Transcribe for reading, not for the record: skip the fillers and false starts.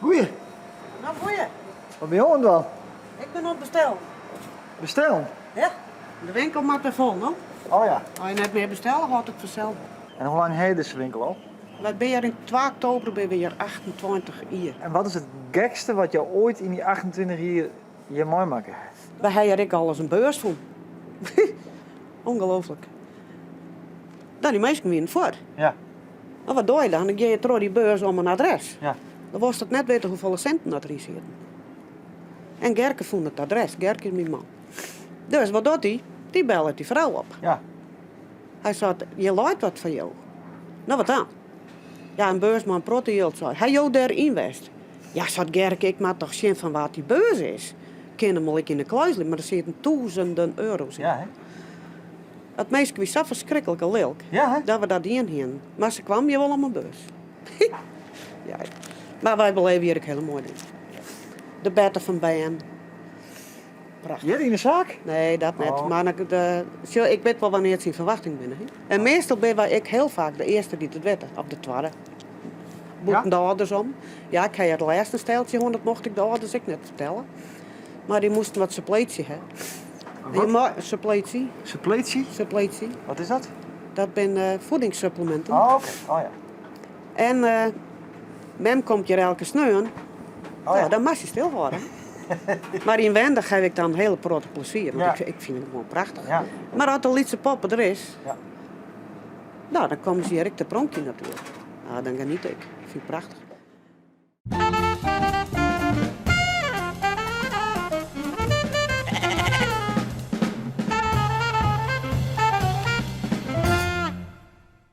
Goeie. Nou, goeie. Wat bin jo oan it dwaan? Ik bin oan it bestellen. Bestellen? Ja. De winkel moat wer fol, no. Oh ja. As je net mear bestelle, hâldt it fansels. En hoe lang ha je dizze winkel al? Wy binne hjir yn 2 oktober binne we hjir 28 jier. En wat is it gekste wat jo oait yn dy 28 jier hjir meimakke ha? Wy ha hjir ek alris in beurs fûn. Ongelooflik. Dan dy minsken wienen fuort. Ja. Mar wat doch je dan? Dan gean je troch dy beurs om in adres. Ja. Dan wolst it net witte hoefolle sinten dat deryn sieten. En Gerke fûn it adres. Gerke is myn man. Dus wat docht hy? Dy bellet dy frou op. Ja. Hy seit, hjir leit wat foar jo. No wat dan? Ja, in beurs mei in protte jild, sei. Ha jo dêr yn west? Ja, seit Gerke, ik moat toch sjen fan wa't dy beurs is. Kin him wol ek yn de kluis lizze, mar der sieten tûzenden euro's yn. Ja, hè? Dat minske wie sa ferskriklike lilk Ja, hè? dat we dat dien hienen. Mar se kwam hjir wol om in beurs. Ja, mar wy beleve hjir ek hiele moaie dingen. De berte fan bern. Prachtich. Hjir yn de saak? Nee, dat net. Oh. Mar de, sjoch, ik wit wol wannear't syn ferwachting binne. Hè? En meastal binne wy ek hiel faak de earste dy't it witte, of de twadde. Bûten de âlders om. Ja, ik ha hjir it lêste steltsje hân, dat mocht ik de âlders ek net fertelle. Mar dy moasten wat suppleetsje ha. Wat? Suppleetsje. Suppleetsje? Suppleetsje. Wat is dat? Dat binne voedingssuppleminten. Oh, oké. Oh ja. En eh, mem komt hjir elke sneon. Oh ja. Nou, dan moatst je stilhâlde. Mar ynwendich ha ik dan in hiele protte plezier, want Ja. ik, ik fyn it gewoan prachtich. Ja. Mar as de lytse poppe der is, Ja. nou, dan komme se hjir ek te pronkjen natuerlik. Nou, dan geniet ik. Ik fyn it prachtich.